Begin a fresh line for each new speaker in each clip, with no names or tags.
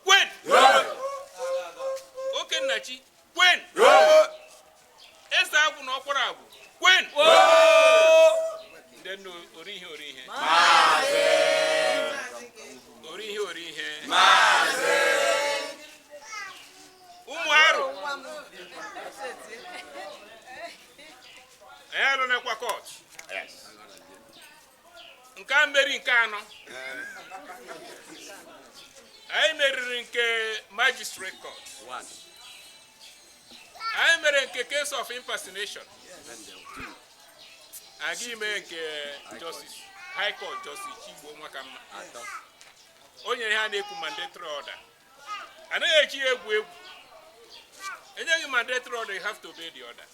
Kwen! Okennachi kwen! Eze Agwụ na Ọkwara Agwụ kwen! Ndị nna, ori ihe, ori ihe, ori ihe, ori ihe. Ụmụ Arụ, anyị alụnekwa court nke a, mmeri nke anọ anyị meriri, nke magistrate court anyị mere, nke case of impersonation aga ime, nke justice, high court Justice Chigbo Nwakamma o nyere ha na-ekwu mandatory order. Anaghị eji ya egwu egwu. Enyeghị mandatory order, you have to obey the order.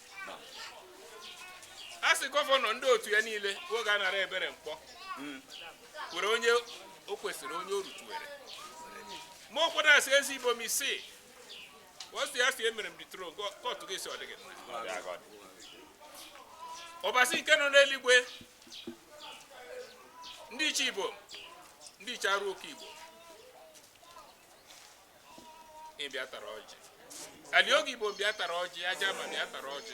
A sị governor, ndị otu ya niile oge a nara ebere mkpọ were onye o kwesịrị, onye o rutuwere ma o kwado asị ezi Igbo m isi wọsị ya si emere m dethrone. Court gị si ọ dịghị mma. Ọbasi nke nọ n'eluigwe, ndị iche Igbo, ndị iche Arụ Oke Igbo, ịbịa tara ọjị ali oge Igbo, bịa tara ọjị aja ma bịa tara ọjị.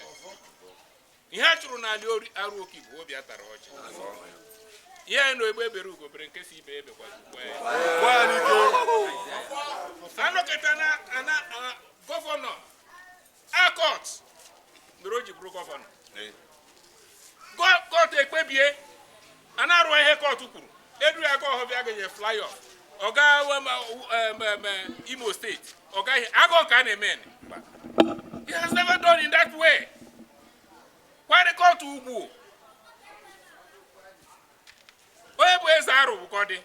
Ihe a chụrụ n'ala Arụ Oke Igbo, bịa tara ọjị. Ihe anyị nọ, egbe ebere, ugo bere, nke si ibe ebekwa anọkọta na ana governor a court mere o ji bụrụ governor. Court ekpebie, a na-arụ ihe court kwuru, edu ya ga Ọhọbịa, ga-enye fly off, ọ gaa Imo State, ọ gaghị agụ ka a na-eme. He has never done in that way. Kwari court ugwu, onye bụ eze Arụ bụ ka ọ dị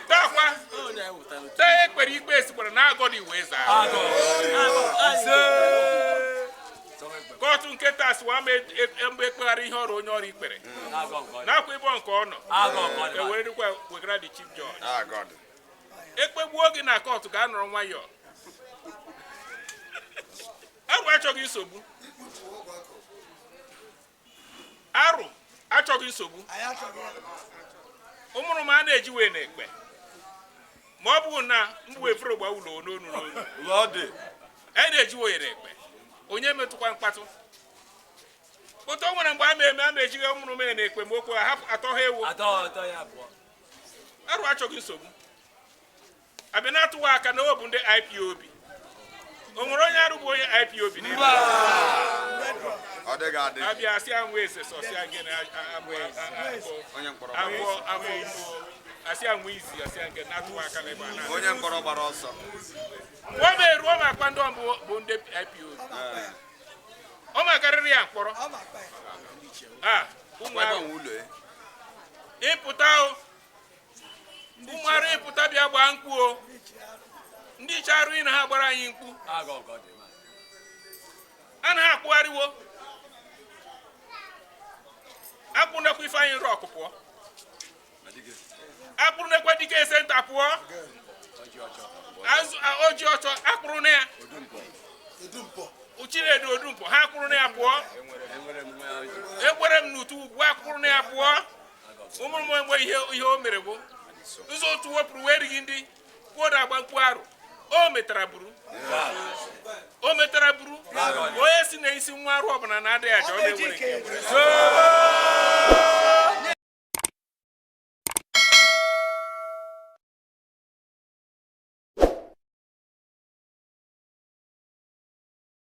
takwa taa ekpere ikpe sikwara na agọdị wee eze Arụ. Court nke taa siwa ma mgbe ekpegharị ihe ọrụ onye ọrụ ikpere nakwa ịbọ nke ọ nọ ewerekwa wegara the chief judge. Ekpegbuo gị na court, ga-anọrọ nwayọọ. Arụ achọghị nsogbu, Arụ achọghị nsogbu. Ụmụrụ m a na-eji wee na-ekpe ma ọ bụghị na mgbu efere gba ụlọ n'onu n'onu anyị na-eji wee na-ekpe onye metụkwa mkpatụ ụtọ nwere mgbe a ma-eme a ma-ejighị ụmụrụ m na-ekpe ma okwu hapụ atọ ha ewu. Arụ achọghị nsogbu. Abịa na-atụwa aka na ọ bụ ndị IPOB. O nwere onye Arụ bụ onye IPOB n'ebe
Ọ dịghị adị.
Abịa asị anwụ eze sọsịa gị na
Onye mkpọrọ
agwọ agwọ asị anwụ izi asịa nke na-atụwa aka n'ebe a na
Onye mkpọrọ gbara ọsọ.
Ọ ma eruo ma akpa ndị mbụ bụ ndị IPOB, ọ ma karịrị ya mkpọrọ a. Ụmụ
Ebe
Arụ
nwe ụlọ ya.
Ịpụta o, ụmụ Arụ, ịpụta bịa gbaa mkpu o. Ndị iche Arụ ị na ha gbara anyị mkpu a na ha akpụgharịwo akpụnekwa Ifeanyị Rock pụọ, akpụrụnekwa Dike Center pụọ, azụ oji ọchọ akpụrụ na ya, Chinedu Odumpọ ha akpụrụ na ya pụọ, ekwere m n'utu ugwu akpụrụ na ya pụọ. Ụmụrụ m enwe ihe ihe o mere bụ nzọ otu wepụrụ wee righị ndị kwuo na agba mkpu Arụ. O metara buru, o metara buru. Onye si na isi nwa Arụ ọbụla na-adịghị aja ọ na-ewere nke nwere.